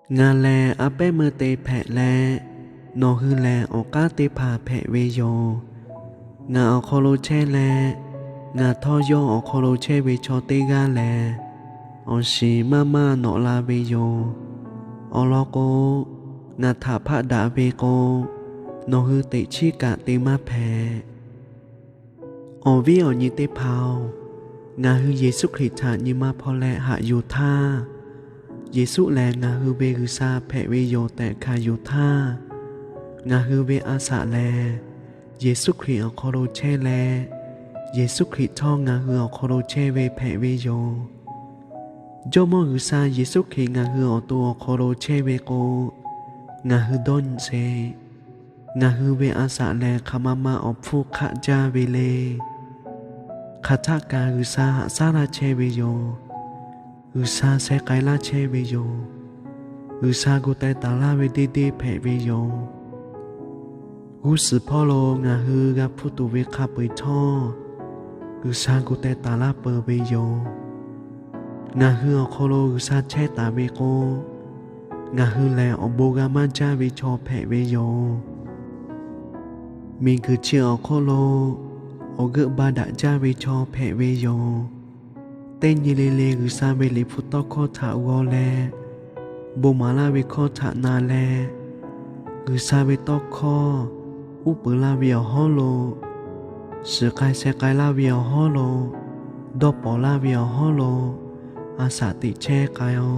Ngaˬ lehˬ a pehˉ meuˇ te hpehꞈ leh, nawˬ hui lehˬ awˬ k'aˉ teˇ hpaˍ hpehꞈ ve yoˬ. Ngaˬ awˬ hk'aw lo chehˇ leh, ngaˬ htawˇ yawˇ awˬ hk'aw lo chehˇ ve chaw teˇ g'aˇ lehˬ, awˬ shiˍ maˇ maˇ nawꞈ la ve yoˬ. Awˬ lawn k'o, ngaˬ htaꞈ hpaˆ daꞈ ve k'o, nawˬ hui teꞈ chiˉ kaꞈ te maˇ hpehꞈ. Awˬ viˉ awˬ nyi teˇ hpaˍ-oˬ, ngaˬ hui Yeˍsuˆ Hkriꞈ htaꞈ nyi ma hpaw leh haꞈ yuˬ htaˇ, Yeˍsuˆ lehˬ ngaˬ hui ve G'uiˬsha hpehꞈ ve yoˬ tehꞈ hkanˍ yuˬ htaˇ, ngaˬ hui ve a shaꞈ lehˬ Yeˍsuˆ Hkriꞈ awˬ hk'aw lo chehˇ leh, Yeˍsuˆ Hkriꞈ htawˇ ngaˬ hui awˬ hk'aw lo chehˇ ve hpehꞈ ve yoˬ. Jawˇmawˇ G'uiˬsha Yeˍsuˆ Hkriꞈ ngaˬ hui awˬ to awˬ hk'aw lo chehˇ ve k'o, ngaˬ hui dawˇ nyi sheˍ. Ngaˬ hui ve a shaꞈ lehˬ hk'aˬ ma ma awˬ hpfuhˇ hk'aˆ jaˇ ve le. Hk'aˬ htaˆ kaꞈ G'uiˬsha haꞈ shaˉ laˇ chehˇ ve yoˬ. G'uiˬsha sheh k'ai laˇ chehˇ ve yoˬ. G'uiˬsha gu teh taˍ laˇ ve deˇ deˇ hpehꞈ ve yoˬ. G'uˇ suhˍ hpawˇ lo ngaˬ hui g'a hpuˇ tuˬ ve hk'a peu-eˬ htawˇ, G'uiˬsha gu teh taˍ laˇ peuˬ ve yoˬ. Ngaˬ hui awˬ hk'aw lo G'uiˬsha chehˇ taˍ ve k'o, ngaˬ hui lehˬ awˬ bon g'a maˇ jaˇ ve chaw hpehꞈ ve yoˬ. Miˬguiˬ chi awˬ hk'oˆ lo awˬ g'euˆ ba daꞈ jaˇ ve chaw hpehꞈ ve yoˬ. Teˇ nyi le le G'uiˬsha ve Liꞈ hpu tawˇ hkawˇ htaꞈ g'aw leh, bon maˍ laˇ ve hkawˇ htaꞈ na leh, G'uiˬsha ve tawˇ hkawˇ uˉ peunˍ laˇ ve awˬ hawˉ lo, shiˍ k'ai sheh k'ai laˇ ve awˬ hawˉ lo, dawˇ pawnˍ laˇ ve awˬ hawˉ lo, a shaꞈ teꞈ chehˇ k'ai-o.